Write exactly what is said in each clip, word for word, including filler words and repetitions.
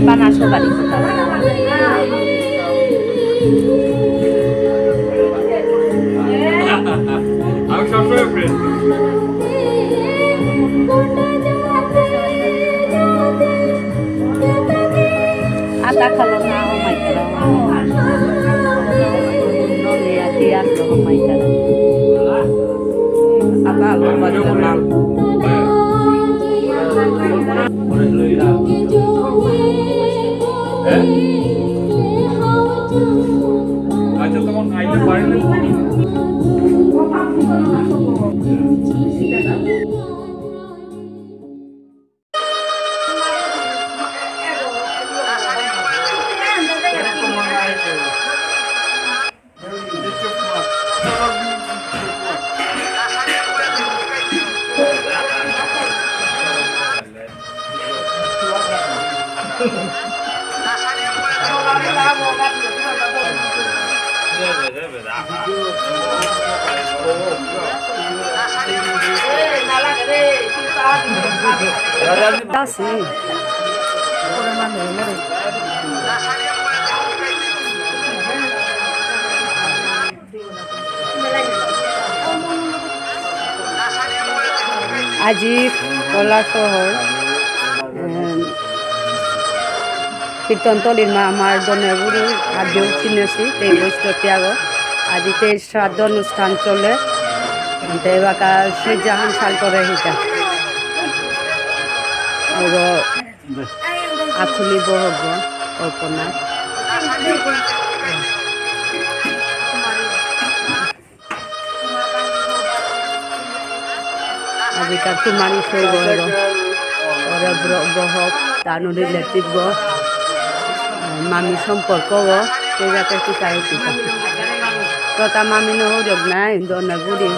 বানাসো বাড়ি। আমি সবসময় ফ্রেশ। আটা খালো না, ও মাই গড। ননিয়া দিয়া, ও মাই গড। আটা আলু ভাজি করলাম। আচ্ছা, তোমার খাইতে পারেনি? আজি কলাশহর, এম, কীর্তনতলির মা আমার দনবুড়ি আদিও চিনেছি, তেই বৈষ্ণব ত্যাগ। আজি তেই শ্রাদ্ধ অনুষ্ঠান চলে। তে বাকা সূর্যাহান সাল করে হিতা। ওগো আখুলি বহগ কল্পনা। আজিকার তুমারি সৌগ এগো। ওরে ব্র-, বহক, তানু রিলেটিভ গো। মামি সম্পর্ক গো। কে যাতে কি তাই কি তা। তো তা মামি ন হরিয়ক নাই, দনবুড়ি।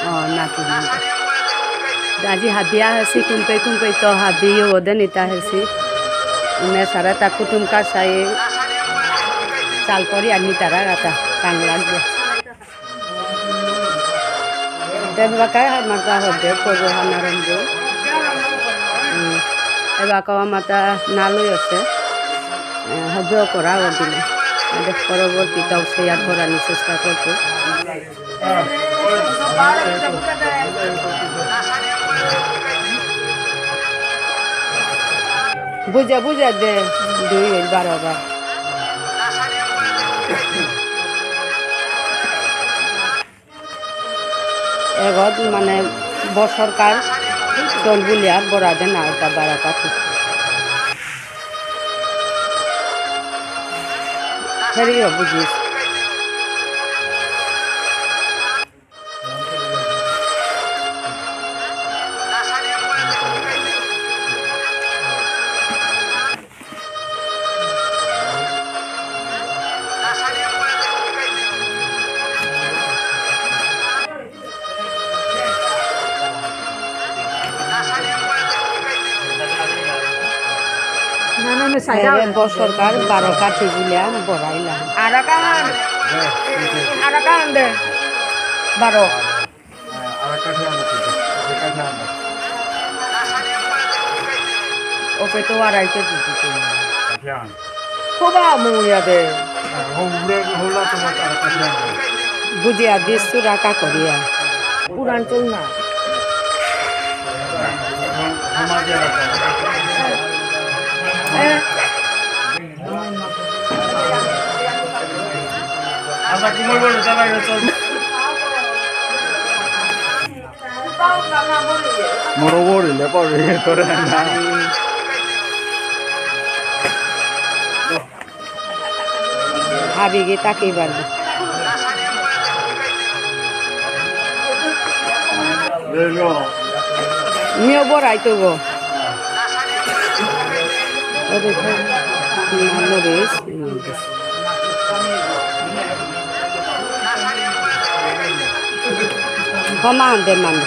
ও, নাকি। আজি হাবিয়া হেসি, কুম্পে কুম্পে তো হাবিও ওদে নিতা হেসি। উমে সারা তা কুটুম কাসাই চাল করি আনি তারা গাতা কান লাগবে। তেন বাকায় মাতা হদে করো হানারম্ব। উম, এবাকাও মাতা নালই আছে। এ, হবেও করা ওদিন। এদের পরবর্তীতাও শেয়ার করার চেষ্টা করতে। বুঝা, বুঝা দে, দুই হইল বারো বার। এগত মানে বছরকার চল বুলিয়া বড়া দেন আওতা বারো কাঠি। ফেরিও বুঝিস। এরে বছরকার বারো কাঠি বুলিয়া বড়াইলাম। আরাকান, আরাকান দে, বারো। ওকে তো আড়াইশো দিতে তো। কাঠিয়ান। কোবা মুয়া দে। হ্যাঁ, ও উড়ে হলা তো মত আর কাঠিয়ান। বুঝিয়া দিস সুরা কা করিয়া। পুরান চল না। হ্যাঁ, হমা দিয়া রাখো। আচ্ছা, কুমোর বলে, দাদা, এটা চল। মোর ওরে লে পারে, তোরে না। হাবিগে তাকেই পারবো। মিও বড়াই তো গো। ওরে তো, মরিচ, মরিচ। হমা আনতে মানে।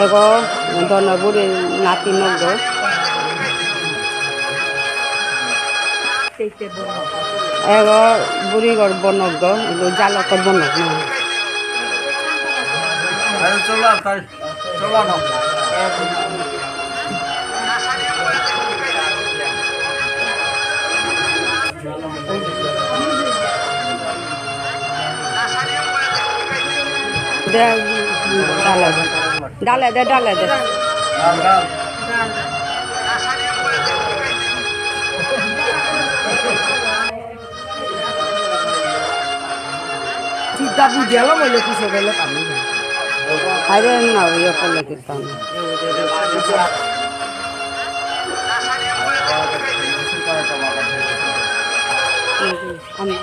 এগো, দনবুড়ি নাতি নগো। এগো বুড়িগর বনক গো, এগো জালকর বনক না। আরে চলো, তাই চলো না। দে, ডালে দে। ডালে দে, ডালে দে। চিন্তা বুঝিয়ালো মইলে কিছু গেলে পানি না। আরে না, ওই করলে কিতাম। আমি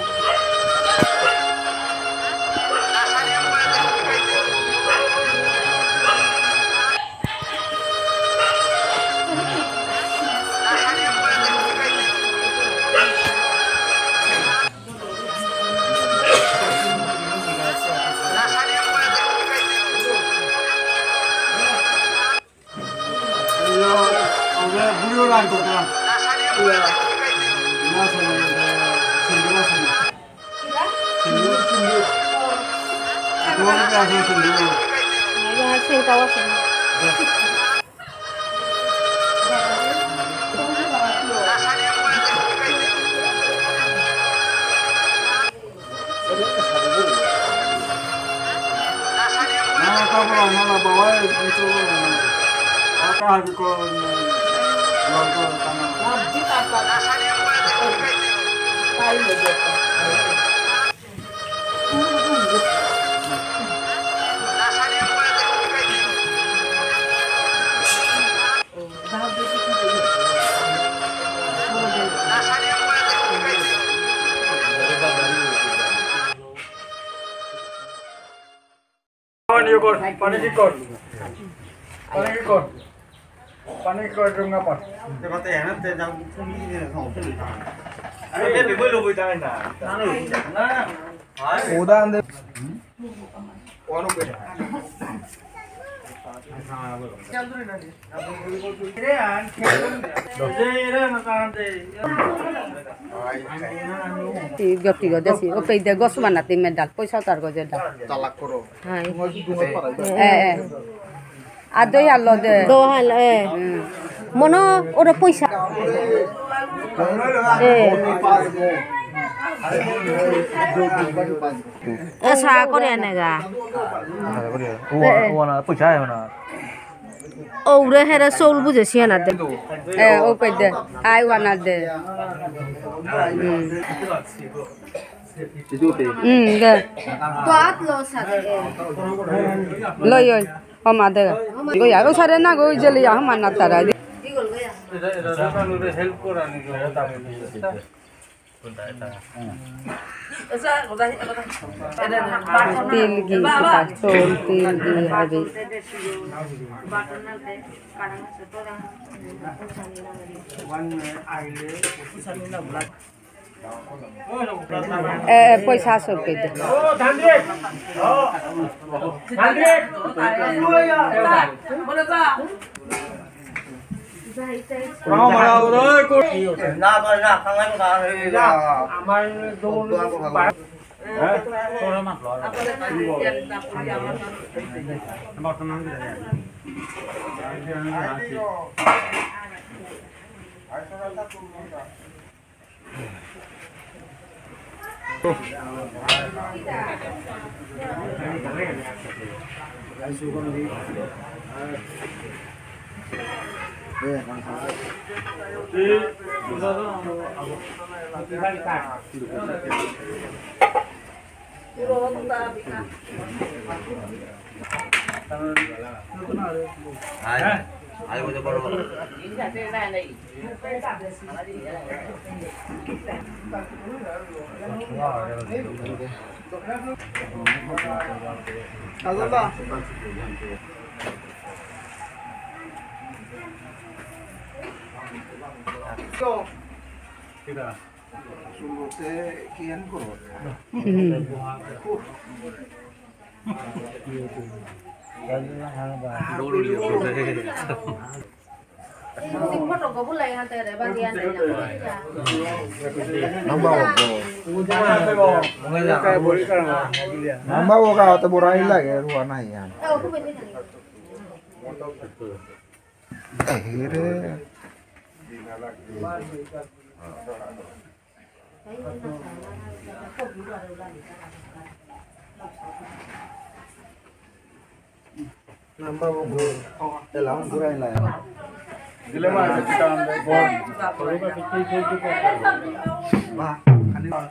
পানি কি কর? পানি কি কর? পানি কি কর, ডুঙ্গা পার। আরে, বেবই লবই তাই না। না, না। ওদা আন্দে। তি গতি গদে সি, ও পেইদে গছ মানাতে মেডাল, পয়সা তার গজে ডাল। তালাক করো। হাই। এ, এ। আদই আলো দে। দো হাল, এ। হুম। মনো, ওরে পয়সা। এ। এসা করে নেগা। ও, এ, এ। ও না, পয়সা আয় না। ওরে হেরে চৌল বুঝেছি না দে। এ, ও কই দে। আই ওয়ানা দে। হুম। হুম, দে। তো আত লো সাথে। লই, ওই। ও মা দে। গই আর ও সারে না গই জেলি আহ মানা তারা। তিল ঘি, পাঁচ চৌল, তিল ঘি, হাবি। এ, এ, পয়সা আসল কই দে। Namba oka. Namba oka, te borai lage, rua nai yan. Eh, re. Namba buku, telang kurai lah ya. Gila mah, kita ambil bom. Wah, kan ini.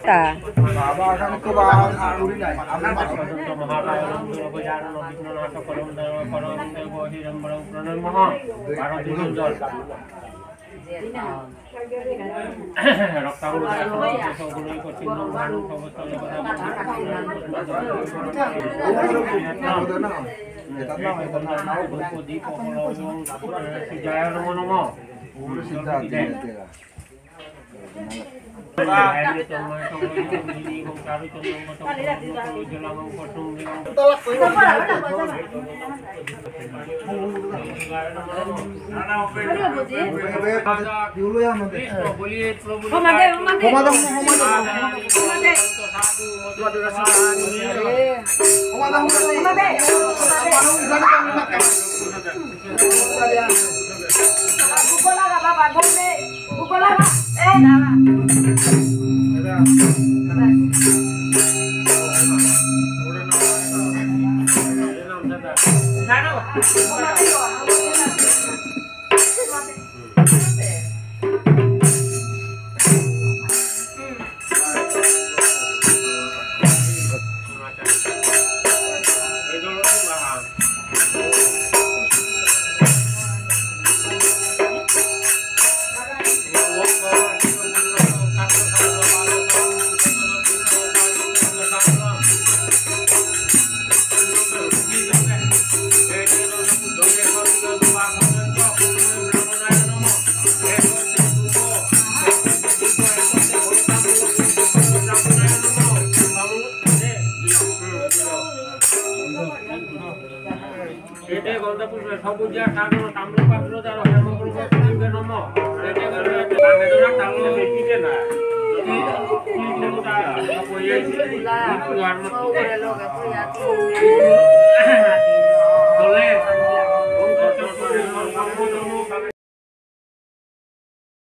তা।